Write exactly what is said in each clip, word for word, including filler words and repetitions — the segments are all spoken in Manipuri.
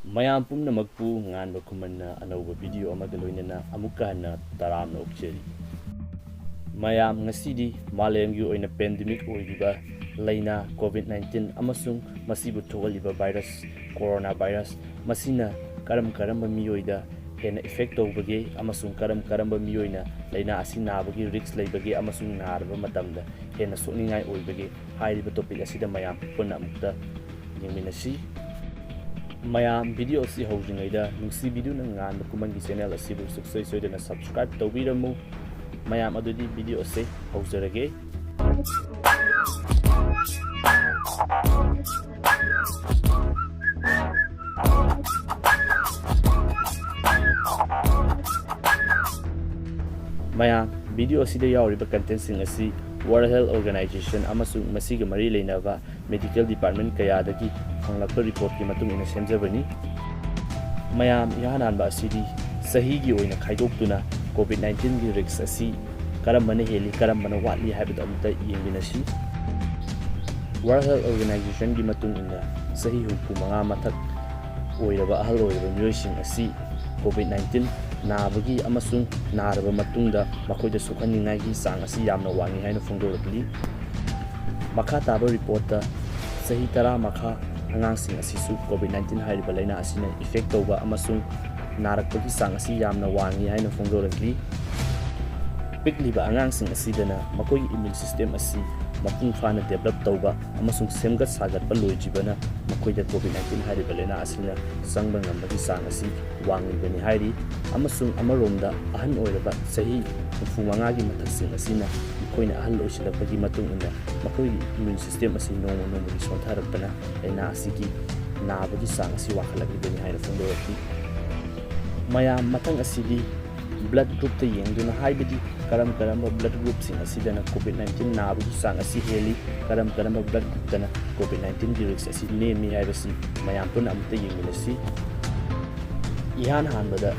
ꯃꯌꯥꯝ ꯄꯨꯝꯅꯃꯛꯄꯨ ꯉꯥꯟꯕ ꯈꯨꯃꯟꯅ ꯑꯅꯧꯕ ꯚꯤꯗꯤꯑꯣ ꯑꯃꯒ ꯂꯣꯏꯅꯅ ꯑꯃꯨꯛꯀ ꯍꯟꯅ ꯇꯔꯥꯝꯅ ꯑꯣꯛꯆꯔꯤ꯫ ꯃꯌꯥꯝ, ꯉꯁꯤꯗꯤ ꯃꯥꯂꯦꯝꯒꯤ ꯑꯣꯏꯅ ꯄꯦꯟꯗꯦꯃꯤꯛ ꯑꯣꯏꯔꯤꯕ ꯂꯥꯏꯅꯥ ꯀꯣꯚꯤꯗ ꯅꯥꯏꯟꯇꯤꯟ ꯑꯃꯁꯨꯡ ꯃꯁꯤꯕꯨ ꯊꯣꯛꯍꯜꯂꯤꯕ ꯚꯥꯏꯔꯁ ꯀꯣꯔꯣꯅꯥ ꯚꯥꯏꯔꯁ, ꯃꯁꯤꯅ ꯀꯔꯝ ꯀꯔꯝꯕ ꯃꯤꯑꯣꯏꯗ ꯍꯦꯟꯅ ꯏꯐꯦꯛ ꯇꯧꯕꯒꯦ ꯑꯃꯁꯨꯡ ꯀꯔꯝ ꯀꯔꯝꯕ ꯃꯤꯑꯣꯏꯅ ꯂꯥꯏꯅꯥ ꯑꯁꯤ ꯅꯥꯕꯒꯤ ꯔꯤꯁ꯭ꯛ ꯂꯩꯕꯒꯦ ꯑꯃꯁꯨꯡ ꯅꯥꯔꯕ ꯃꯇꯝꯗ ꯍꯦꯟꯅ ꯁꯣꯛꯅꯤꯡꯉꯥꯏ ꯑꯣꯏꯕꯒꯦ ꯍꯥꯏꯔꯤꯕ ꯇꯣꯄꯤꯛ ꯑꯁꯤꯗ ꯃꯌꯥꯝ ꯄꯨꯟꯅ ꯑꯃꯨꯛꯇ ꯌꯦꯡꯃꯤꯟꯅꯁꯤ꯫ ꯃꯌꯥꯝ, ꯚꯤꯗꯤꯑꯣ ꯑꯁꯤ ꯍꯧꯗ꯭ꯔꯤꯉꯩꯗ ꯅꯨꯡꯁꯤꯕꯤꯗꯨꯅ ꯉꯥꯟꯕ ꯈꯨꯃꯟꯒꯤ ꯆꯦꯅꯦꯜ ꯑꯁꯤꯕꯨ ꯁꯨꯡꯁꯣꯏ ꯁꯣꯏꯗꯅ ꯁꯕꯁꯀ꯭ꯔꯥꯏꯕ ꯇꯧꯕꯤꯔꯝꯃꯨ꯫ ꯃꯌꯥꯝ, ꯑꯗꯨꯗꯤ ꯚꯤꯗꯤꯑꯣ ꯑꯁꯤ ꯍꯧꯖꯔꯒꯦ꯫ ꯃꯌꯥꯝ, ꯚꯤꯗꯤꯑꯣ ꯑꯁꯤꯗ ꯌꯥꯎꯔꯤꯕ ꯀꯟꯇꯦꯟꯁꯤꯡ ꯑꯁꯤ World Health Organization ꯑꯃꯁꯨꯡ ꯃꯁꯤꯒ ꯃꯔꯤ ꯂꯩꯅꯕ ꯃꯦꯗꯤꯀꯦꯜ ꯗꯤꯄꯥꯔꯠꯃꯦꯟ ꯀꯌꯥꯗꯒꯤ ꯐꯪꯂꯛꯄ ꯔꯤꯄꯣꯔꯠꯀꯤ ꯃꯇꯨꯡ ꯏꯟꯅ ꯁꯦꯝꯖꯕꯅꯤ꯫ ꯃꯌꯥꯝ, ꯏꯍꯥꯟ ꯍꯥꯟꯕ ꯑꯁꯤꯗꯤ ꯆꯍꯤꯒꯤ ꯑꯣꯏꯅ ꯈꯥꯏꯗꯣꯛꯇꯨꯅ ꯀꯣꯚꯤꯗ ꯅꯥꯏꯟꯇꯤꯟꯒꯤ ꯔꯤꯁ꯭ꯛ ꯑꯁꯤ ꯀꯔꯝꯕꯅ ꯍꯦꯜꯂꯤ, ꯀꯔꯝꯕꯅ ꯋꯥꯠꯂꯤ ꯍꯥꯏꯕꯗꯨ ꯑꯃꯨꯛꯇ ꯌꯦꯡꯃꯤꯟꯅꯁꯤ꯫ World Health Organizationꯒꯤ ꯃꯇꯨꯡ ꯏꯟꯅ, ꯆꯍꯤ ꯍꯨꯝꯐꯨ ꯃꯉꯥ ꯃꯊꯛ ꯑꯣꯏꯔꯕ ꯑꯍꯜ ꯑꯣꯏꯔꯕ ꯃꯤꯑꯣꯏꯁꯤꯡ ꯑꯁꯤ ꯀꯣꯚꯤꯗ ꯅꯥꯏꯟꯇꯤꯟ ꯅꯥꯕꯒꯤ ꯑꯃꯁꯨꯡ ꯅꯥꯔꯕ ꯃꯇꯨꯡꯗ ꯃꯈꯣꯏꯗ ꯁꯣꯛꯍꯟꯅꯤꯡꯉꯥꯏꯒꯤ ꯆꯥꯡ ꯑꯁꯤ ꯌꯥꯝꯅ ꯋꯥꯡꯏ ꯍꯥꯏꯅ ꯐꯣꯡꯗꯣꯔꯛꯂꯤ꯫ ꯃꯈꯥ ꯇꯥꯕ ꯔꯤꯄꯣꯔꯠꯇ ꯆꯍꯤ ꯇꯔꯥ ꯃꯈꯥ ꯑꯉꯥꯡꯁꯤꯡ ꯑꯁꯤꯁꯨ ꯀꯣꯚꯤꯗ ꯅꯥꯏꯟꯇꯤꯟ ꯍꯥꯏꯔꯤꯕ ꯂꯥꯏꯅꯥ ꯑꯁꯤꯅ ꯏꯐꯦꯛ ꯇꯧꯕ ꯑꯃꯁꯨꯡ ꯅꯥꯔꯛꯄꯒꯤ ꯆꯥꯡ ꯑꯁꯤ ꯌꯥꯝꯅ ꯋꯥꯡꯏ ꯍꯥꯏꯅ ꯐꯣꯡꯗꯣꯔꯛꯂꯤ꯫ ꯄꯤꯛꯂꯤꯕ ꯑꯉꯥꯡꯁꯤꯡ ꯑꯁꯤꯗꯅ ꯃꯈꯣꯏꯒꯤ ꯏꯃ꯭ꯌꯨꯟ ꯁꯤꯁꯇꯦꯝ ꯑꯁꯤ ꯃꯄꯨꯡ ꯐꯥꯅ ꯗꯦꯕꯂꯞ ꯇꯧꯕ ꯑꯃꯁꯨꯡ ꯁꯦꯝꯒꯠ ꯁꯥꯒꯠꯄ ꯂꯣꯏꯗ꯭ꯔꯤꯕꯅ ꯃꯈꯣꯏꯗ ꯀꯣꯚꯤꯗ ꯅꯥꯏꯟꯇꯤꯟ ꯍꯥꯏꯔꯤꯕ ꯂꯥꯏꯅꯥ ꯑꯁꯤꯅ ꯆꯪꯕ ꯉꯝꯕꯒꯤ ꯆꯥꯡ ꯑꯁꯤ ꯋꯥꯡꯂꯤꯕꯅꯤ ꯍꯥꯏꯔꯤ꯫ ꯑꯃꯁꯨꯡ ꯑꯃꯔꯣꯝꯗ ꯑꯍꯟ ꯑꯣꯏꯔꯕ ꯆꯍꯤ ꯍꯨꯝꯐꯨ ꯃꯉꯥꯒꯤ ꯃꯊꯛꯁꯤꯡ ꯑꯁꯤꯅ ꯃꯈꯣꯏꯅ ꯑꯍꯜ ꯑꯣꯏꯁꯤꯜꯂꯛꯄꯒꯤ ꯃꯇꯨꯡ ꯏꯟꯅ ꯃꯈꯣꯏꯒꯤ ꯏꯃ꯭ꯌꯨꯟ ꯁꯤꯁꯇꯦꯝ ꯑꯁꯤ ꯅꯣꯡꯃ ꯅꯣꯡꯃꯒꯤ ꯁꯣꯟꯊꯔꯛꯄꯅ ꯂꯥꯏꯅꯥ ꯑꯁꯤꯒꯤ ꯅꯥꯕꯒꯤ ꯆꯥꯡ ꯑꯁꯤ ꯋꯥꯡꯈꯠꯂꯛꯂꯤꯕꯅꯤ ꯍꯥꯏꯅ ꯐꯣꯡꯗꯣꯔꯛꯈꯤ꯫ ꯃꯌꯥꯝ, ꯃꯊꯪ ꯑꯁꯤꯗꯤ ꯕ꯭ꯂꯗ ꯒ꯭ꯔꯨꯞꯇ ꯌꯦꯡꯗꯨꯅ, ꯍꯥꯏꯕꯗꯤ ꯀꯔꯝ ꯀꯔꯝꯕ ꯕ꯭ꯂꯗ ꯒ꯭ꯔꯨꯞꯁꯤꯡ ꯑꯁꯤꯗꯅ ꯀꯣꯚꯤꯗ ꯅꯥꯏꯟꯇꯤꯟ ꯅꯥꯕꯒꯤ ꯆꯥꯡ ꯑꯁꯤ ꯍꯦꯜꯂꯤ, ꯀꯔꯝ ꯀꯔꯝꯕ ꯕ꯭ꯂꯗ ꯒ꯭ꯔꯨꯞꯇꯅ ꯀꯣꯚꯤꯗ ꯅꯥꯏꯟꯇꯤꯟꯒꯤ ꯔꯤꯁ꯭ꯛ ꯑꯁꯤ ꯅꯦꯝꯃꯤ ꯍꯥꯏꯕꯁꯤ ꯃꯌꯥꯝ ꯄꯨꯟꯅ ꯑꯃꯨꯛꯇ ꯌꯦꯡꯃꯤꯟꯅꯁꯤ꯫ ꯏꯍꯥꯟ ꯍꯥꯟꯕꯗ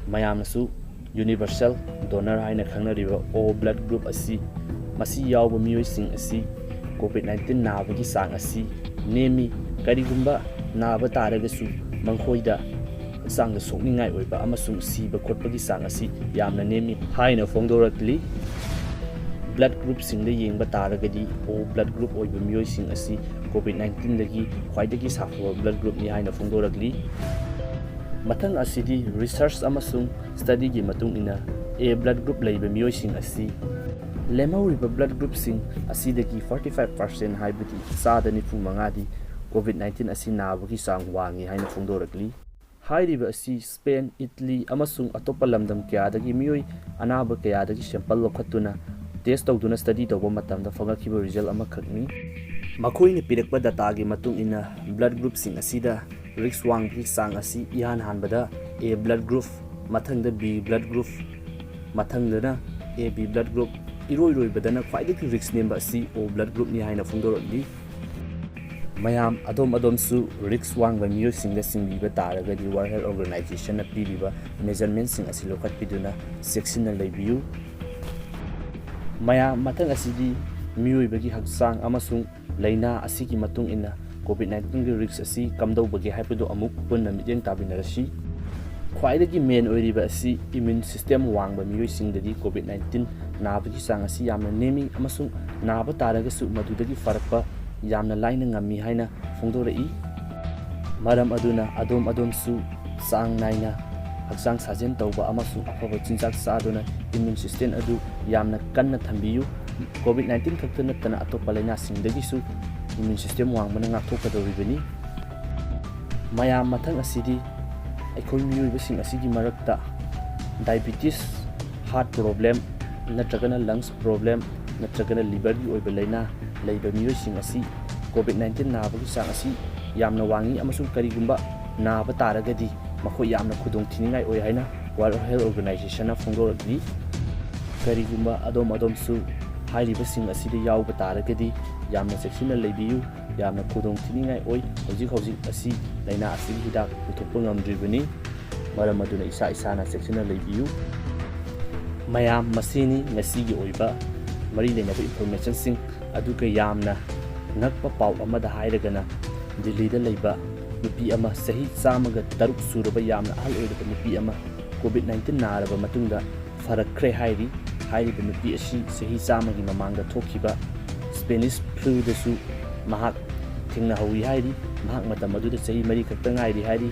ꯃꯌꯥꯝꯅꯁꯨ ꯌꯨꯅꯤꯚꯔꯁꯦꯜ ꯗꯣꯅꯔ ꯍꯥꯏꯅ ꯈꯪꯅꯔꯤꯕ ꯑꯣ ꯕ꯭ꯂꯗ ꯒ꯭ꯔꯨꯞ ꯑꯁꯤ, ꯃꯁꯤ ꯌꯥꯎꯕ ꯃꯤꯑꯣꯏꯁꯤꯡ ꯑꯁꯤ ꯀꯣꯚꯤꯗ ꯅꯥꯏꯟꯇꯤꯟ ꯅꯥꯕꯒꯤ ꯆꯥꯡ ꯑꯁꯤ ꯅꯦꯝꯃꯤ꯫ ꯀꯔꯤꯒꯨꯝꯕ ꯅꯥꯕ ꯇꯥꯔꯒꯁꯨ ꯃꯈꯣꯏꯗ ꯍꯛꯆꯥꯡꯗ ꯁꯣꯛꯅꯤꯡꯉꯥꯏ ꯑꯣꯏꯕ ꯑꯃꯁꯨꯡ ꯁꯤꯕ ꯈꯣꯠꯄꯒꯤ ꯆꯥꯡ ꯑꯁꯤ ꯌꯥꯝꯅ ꯅꯦꯝꯃꯤ ꯍꯥꯏꯅ ꯐꯣꯡꯗꯣꯔꯛꯂꯤ꯫ ꯕ꯭ꯂꯗ ꯒ꯭ꯔꯨꯞꯁꯤꯡꯗ ꯌꯦꯡꯕ ꯇꯥꯔꯒꯗꯤ, ꯑꯣ ꯕ꯭ꯂꯗ ꯒ꯭ꯔꯨꯞ ꯑꯣꯏꯕ ꯃꯤꯑꯣꯏꯁꯤꯡ ꯑꯁꯤ ꯀꯣꯚꯤꯗ ꯅꯥꯏꯟꯇꯤꯟꯗꯒꯤ ꯈ꯭ꯋꯥꯏꯗꯒꯤ ꯁꯥꯐꯕ ꯕ꯭ꯂꯗ ꯒ꯭ꯔꯨꯞꯅꯤ ꯍꯥꯏꯅ ꯐꯣꯡꯗꯣꯔꯛꯂꯤ꯫ ꯃꯊꯪ ꯑꯁꯤꯗꯤ ꯔꯤꯁꯔꯆ ꯑꯃꯁꯨꯡ ꯁ꯭ꯇꯗꯤꯒꯤ ꯃꯇꯨꯡ ꯏꯟꯅ, ꯑꯦ ꯕ꯭ꯂꯗ ꯒ꯭ꯔꯨꯞ ꯂꯩꯕ ꯃꯤꯑꯣꯏꯁꯤꯡ ꯑꯁꯤ ꯂꯦꯝꯍꯧꯔꯤꯕ ꯕ꯭ꯂꯗ ꯒ꯭ꯔꯨꯞꯁꯤꯡ ꯑꯁꯤꯗꯒꯤ ꯐꯣꯔꯇꯤ ꯐꯥꯏꯚ ꯄꯥꯔꯁꯦꯟ, ꯍꯥꯏꯕꯗꯤ ꯆꯥꯗ ꯅꯤꯐꯨ ꯃꯉꯥꯗꯤ ꯀꯣꯚꯤꯗ ꯅꯥꯏꯟꯇꯤꯟ ꯑꯁꯤ ꯅꯥꯕꯒꯤ ꯆꯥꯡ ꯋꯥꯡꯉꯤ ꯍꯥꯏꯅ ꯐꯣꯡꯗꯣꯔꯛꯂꯤ꯫ ꯍꯥꯏꯔꯤꯕ ꯑꯁꯤ ꯁ꯭ꯄꯦꯟ, ꯏꯠꯂꯤ ꯑꯃꯁꯨꯡ ꯑꯇꯣꯞꯄ ꯂꯝꯗꯝ ꯀꯌꯥꯗꯒꯤ ꯃꯤꯑꯣꯏ ꯑꯅꯥꯕ ꯀꯌꯥꯗꯒꯤ ꯁꯦꯝꯄꯜ ꯂꯧꯈꯠꯇꯨꯅ ꯇꯦꯁ ꯇꯧꯗꯨꯅ ꯁ꯭ꯇꯗꯤ ꯇꯧꯕ ꯃꯇꯝꯗ ꯐꯪꯂꯛꯈꯤꯕ ꯔꯤꯖꯜ ꯑꯃꯈꯛꯅꯤ꯫ ꯃꯈꯣꯏꯅ ꯄꯤꯔꯛꯄ ꯗꯇꯥꯒꯤ ꯃꯇꯨꯡ ꯏꯟꯅ, ꯕ꯭ꯂꯗ ꯒ꯭ꯔꯨꯞꯁꯤꯡ ꯑꯁꯤꯗ ꯔꯤꯁ꯭ꯛ ꯋꯥꯡꯕꯒꯤ ꯆꯥꯡ ꯑꯁꯤ ꯏꯍꯥꯟ ꯍꯥꯟꯕꯗ ꯑꯦ ꯕ꯭ꯂꯗ ꯒ꯭ꯔꯨꯞ, ꯃꯊꯪꯗ ꯕꯤ ꯕ꯭ꯂꯗ ꯒ꯭ꯔꯨꯞ, ꯃꯊꯪꯗꯅ ꯑꯦ ꯕꯤ ꯕ꯭ꯂꯗ ꯒ꯭ꯔꯨꯞ, ꯏꯔꯣꯏ ꯂꯣꯏꯕꯗꯅ ꯈ꯭ꯋꯥꯏꯗꯒꯤ ꯔꯤꯁ꯭ꯛ ꯅꯦꯝꯕ ꯑꯁꯤ ꯑꯣ ꯕ꯭ꯂꯗ ꯒ꯭ꯔꯨꯞꯅꯤ ꯍꯥꯏꯅ ꯐꯣꯡꯗꯣꯔꯛꯂꯤ꯫ ꯃꯌꯥꯝ ꯑꯗꯣꯝ ꯑꯗꯣꯝꯁꯨ ꯔꯤꯁ꯭ꯛ ꯋꯥꯡꯕ ꯃꯤꯑꯣꯏꯁꯤꯡꯗ ꯆꯤꯡꯕꯤꯕ ꯇꯥꯔꯒꯗꯤ, ꯋꯥꯔꯜꯗ ꯍꯦꯜꯊ ꯑꯣꯔꯒꯅꯥꯏꯖꯦꯁꯟꯅ ꯄꯤꯔꯤꯕ ꯃꯦꯖꯔꯃꯦꯟꯠꯁꯤꯡ ꯑꯁꯤ ꯂꯧꯈꯠꯄꯤꯗꯨꯅ ꯆꯦꯛꯁꯤꯟꯅ ꯂꯩꯕꯤꯌꯨ꯫ ꯃꯌꯥꯝ, ꯃꯊꯪ ꯑꯁꯤꯗꯤ ꯃꯤꯑꯣꯏꯕꯒꯤ ꯍꯛꯆꯥꯡ ꯑꯃꯁꯨꯡ ꯂꯥꯏꯅꯥ ꯑꯁꯤꯒꯤ ꯃꯇꯨꯡ ꯏꯟꯅ ꯀꯣꯚꯤꯗ ꯅꯥꯏꯟꯇꯤꯟꯒꯤ ꯔꯤꯁ꯭ꯛ ꯑꯁꯤ ꯀꯝꯗꯧꯕꯒꯦ ꯍꯥꯏꯕꯗꯨ ꯑꯃꯨꯛ ꯄꯨꯟꯅ ꯃꯤꯠꯌꯦꯡ ꯇꯥꯃꯤꯟꯅꯔꯁꯤ꯫ ꯈ꯭ꯋꯥꯏꯗꯒꯤ ꯃꯦꯟ ꯑꯣꯏꯔꯤꯕ ꯑꯁꯤ ꯏꯃ꯭ꯌꯨꯟ ꯁꯤꯁꯇꯦꯝ ꯋꯥꯡꯕ ꯃꯤꯑꯣꯏꯁꯤꯡꯗꯗꯤ ꯀꯣꯚꯤꯗ ꯅꯥꯏꯟꯇꯤꯟ ꯅꯥꯕꯒꯤ ꯆꯥꯡ ꯑꯁꯤ ꯌꯥꯝꯅ ꯅꯦꯝꯃꯤ ꯑꯃꯁꯨꯡ ꯅꯥꯕ ꯇꯥꯔꯒꯁꯨ ꯃꯗꯨꯗꯒꯤ ꯐꯔꯛꯄ ꯌꯥꯝꯅ ꯂꯥꯏꯅ ꯉꯝꯃꯤ ꯍꯥꯏꯅ ꯐꯣꯡꯗꯣꯔꯛꯏ꯫ ꯃꯔꯝ ꯑꯗꯨꯅ ꯑꯗꯣꯝ ꯑꯗꯣꯝꯁꯨ ꯆꯥꯡ ꯅꯥꯏꯅ ꯍꯛꯆꯥꯡ ꯁꯥꯖꯦꯜ ꯇꯧꯕ ꯑꯃꯁꯨꯡ ꯑꯐꯕ ꯆꯤꯟꯖꯥꯛ ꯆꯥꯗꯨꯅ ꯏꯃ꯭ꯌꯨꯟ ꯁꯤꯁꯇꯦꯝ ꯑꯗꯨ ꯌꯥꯝꯅ ꯀꯟꯅ ꯊꯝꯕꯤꯌꯨ꯫ ꯀꯣꯚꯤꯗ ꯅꯥꯏꯟꯇꯤꯟ ꯈꯛꯇ ꯅꯠꯇꯅ ꯑꯇꯣꯞꯄ ꯂꯥꯏꯅꯥꯁꯤꯡꯗꯒꯤꯁꯨ ꯏꯃ꯭ꯌꯨꯟ ꯁꯤꯁꯇꯦꯝ ꯋꯥꯡꯕꯅ ꯉꯥꯛꯊꯣꯛꯀꯗꯧꯔꯤꯕꯅꯤ꯫ ꯃꯌꯥꯝ, ꯃꯊꯪ ꯑꯁꯤꯗꯤ ꯑꯩꯈꯣꯏ ꯃꯤꯑꯣꯏꯕꯁꯤꯡ ꯑꯁꯤꯒꯤ ꯃꯔꯛꯇ ꯗꯥꯏꯕꯤꯇꯤꯁ, ꯍꯥꯔꯠ ꯄ꯭ꯔꯣꯕ꯭ꯂꯦꯝ ꯅꯠꯇ꯭ꯔꯒꯅ ꯂꯪꯁ ꯄ꯭ꯔꯣꯕ꯭ꯂꯦꯝ ꯅꯠꯇ꯭ꯔꯒꯅ ꯂꯤꯚꯔꯒꯤ ꯑꯣꯏꯕ ꯂꯥꯏꯅꯥ ꯂꯩꯕ ꯃꯤꯑꯣꯏꯁꯤꯡ ꯑꯁꯤ ꯀꯣꯚꯤꯗ ꯅꯥꯏꯟꯇꯤꯟ ꯅꯥꯕꯒꯤ ꯆꯥꯡ ꯑꯁꯤ ꯌꯥꯝꯅ ꯋꯥꯡꯏ ꯑꯃꯁꯨꯡ ꯀꯔꯤꯒꯨꯝꯕ ꯅꯥꯕ ꯇꯥꯔꯒꯗꯤ ꯃꯈꯣꯏ ꯌꯥꯝꯅ ꯈꯨꯗꯣꯡꯊꯤꯅꯤꯡꯉꯥꯏ ꯑꯣꯏ ꯍꯥꯏꯅ ꯋꯥꯔꯜꯗ ꯍꯦꯜꯊ ꯑꯣꯔꯒꯅꯥꯏꯖꯦꯁꯟꯅ ꯐꯣꯡꯗꯣꯔꯛꯂꯤ꯫ ꯀꯔꯤꯒꯨꯝꯕ ꯑꯗꯣꯝ ꯑꯗꯣꯝꯁꯨ ꯍꯥꯏꯔꯤꯕꯁꯤꯡ ꯑꯁꯤꯗ ꯌꯥꯎꯕ ꯇꯥꯔꯒꯗꯤ ꯌꯥꯝꯅ ꯆꯦꯛꯁꯤꯟꯅ ꯂꯩꯕꯤꯌꯨ꯫ ꯌꯥꯝꯅ ꯈꯨꯗꯣꯡꯊꯤꯅꯤꯡꯉꯥꯏ ꯑꯣꯏ꯫ ꯍꯧꯖꯤꯛ ꯍꯧꯖꯤꯛ ꯑꯁꯤ ꯂꯥꯏꯅꯥ ꯑꯁꯤꯒꯤ ꯍꯤꯗꯥꯛ ꯄꯨꯊꯣꯛꯄ ꯉꯝꯗ꯭ꯔꯤꯕꯅꯤ꯫ ꯃꯔꯝ ꯑꯗꯨꯅ ꯏꯁꯥ ꯏꯁꯥꯅ ꯆꯦꯛꯁꯤꯟꯅ ꯂꯩꯕꯤꯌꯨ꯫ ꯃꯌꯥꯝ, ꯃꯁꯤꯅꯤ ꯉꯁꯤꯒꯤ ꯑꯣꯏꯕ ꯃꯔꯤ ꯂꯩꯅꯕ ꯏꯟꯐꯣꯔꯃꯦꯁꯟꯁꯤꯡ꯫ ꯑꯗꯨꯒ ꯌꯥꯝꯅ ꯉꯛꯄ ꯄꯥꯎ ꯑꯃꯗ ꯍꯥꯏꯔꯒꯅ, ꯗꯤꯜꯂꯤꯗ ꯂꯩꯕ ꯅꯨꯄꯤ ꯑꯃ, ꯆꯍꯤ ꯆꯥꯝꯃꯒ ꯇꯔꯨꯛ ꯁꯨꯔꯕ ꯌꯥꯝꯅ ꯑꯍꯜ ꯑꯣꯏꯔꯕ ꯅꯨꯄꯤ ꯑꯃ COVID nineteen ꯅꯥꯔꯕ ꯃꯇꯨꯡꯗ ꯐꯔꯛꯈ꯭ꯔꯦ ꯍꯥꯏꯔꯤ꯫ ꯍꯥꯏꯔꯤꯕ ꯅꯨꯄꯤ ꯑꯁꯤ ꯆꯍꯤ ꯆꯥꯝꯃꯒꯤ ꯃꯃꯥꯡꯗ ꯊꯣꯛꯈꯤꯕ Spanish fluꯗꯁꯨ ꯃꯍꯥꯛ ꯊꯦꯡꯅꯍꯧꯏ ꯍꯥꯏꯔꯤ꯫ ꯃꯍꯥꯛ ꯃꯇꯝ ꯑꯗꯨꯗ ꯆꯍꯤ ꯃꯔꯤ ꯈꯛꯇ ꯉꯥꯏꯔꯤ ꯍꯥꯏꯔꯤ꯫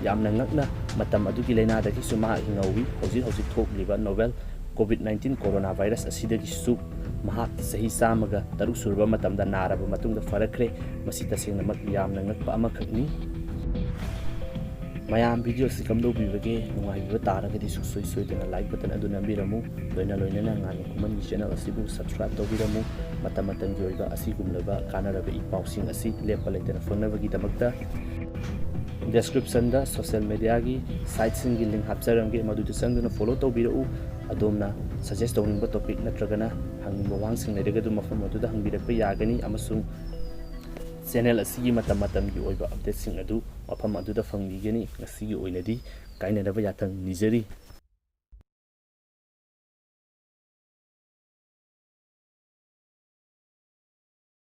ꯌꯥꯝꯅ ꯉꯛꯅ ꯃꯇꯝ ꯑꯗꯨꯒꯤ ꯂꯥꯏꯅꯥꯗꯒꯤꯁꯨ ꯃꯍꯥꯛ ꯍꯤꯡꯍꯧꯏ꯫ ꯍꯧꯖꯤꯛ ꯍꯧꯖꯤꯛ ꯊꯣꯛꯂꯤꯕ novel COVID nineteen coronavirus ꯑꯁꯤꯗꯒꯤꯁꯨ ꯃꯍꯥꯛ ꯆꯍꯤ ꯆꯥꯝꯃꯒ ꯇꯔꯨꯛ ꯁꯨꯔꯕ ꯃꯇꯝꯗ ꯅꯥꯔꯕ ꯃꯇꯨꯡꯗ ꯐꯔꯛꯈ꯭ꯔꯦ꯫ ꯃꯁꯤ ꯇꯁꯦꯡꯅꯃꯛ ꯌꯥꯝꯅ ꯉꯛꯄ ꯑꯃꯈꯛꯅꯤ꯫ ꯃꯌꯥꯝ video ꯑꯁꯤ ꯀꯝꯗꯧꯕꯤꯕꯒꯦ? ꯅꯨꯡꯉꯥꯏꯕꯤꯕ ꯇꯥꯔꯒꯗꯤ ꯁꯨꯡꯁꯣꯏ ꯁꯣꯏꯗꯅ like button ꯑꯗꯨ ꯅꯝꯕꯤꯔꯝꯃꯨ꯫ ꯂꯣꯏꯅ ꯂꯣꯏꯅꯅ ꯉꯥꯟꯕ ꯈꯨꯃꯟꯒꯤ channel ꯑꯁꯤꯕꯨ subscribe ꯇꯧꯕꯤꯔꯝꯃꯨ꯫ ꯃꯇꯝ ꯃꯇꯝꯒꯤ ꯑꯣꯏꯕ ꯑꯁꯤꯒꯨꯝꯂꯕ ꯀꯥꯟꯅꯔꯕ ꯏ ꯄꯥꯎꯁꯤꯡ ꯑꯁꯤ ꯂꯦꯞꯄ ꯂꯩꯇꯅ ꯐꯪꯅꯕꯒꯤꯗꯃꯛꯇ descriptionꯗ social mediaꯒꯤ siteꯁꯤꯡꯒꯤ link ꯍꯥꯞꯆꯔꯝꯒꯦ, ꯃꯗꯨꯗ ꯆꯪꯗꯨꯅ follow ꯇꯧꯕꯤꯔꯛꯎ꯫ ꯑꯗꯣꯝꯅ suggest ꯇꯧꯅꯤꯡꯕ topic ꯅꯠꯇ꯭ꯔꯒꯅ ꯍꯪꯅꯤꯡꯕ ꯋꯥꯍꯪꯁꯤꯡ ꯂꯩꯔꯒꯗꯤ ꯃꯐꯝ ꯑꯗꯨꯗ ꯍꯪꯕꯤꯔꯛꯄ ꯌꯥꯒꯅꯤ, ꯑꯃꯁꯨꯡ channel ꯑꯁꯤꯒꯤ ꯃꯇꯝ ꯃꯇꯝꯒꯤ ꯑꯣꯏꯕ updateꯁꯤꯡ ꯑꯗꯨ ꯃꯐꯝ ꯑꯗꯨꯗ ꯐꯪꯕꯤꯒꯅꯤ꯫ ꯉꯁꯤꯒꯤ ꯑꯣꯏꯅꯗꯤ ꯀꯥꯏꯅꯅꯕ ꯌꯥꯊꯪ ꯅꯤꯖꯔꯤ꯫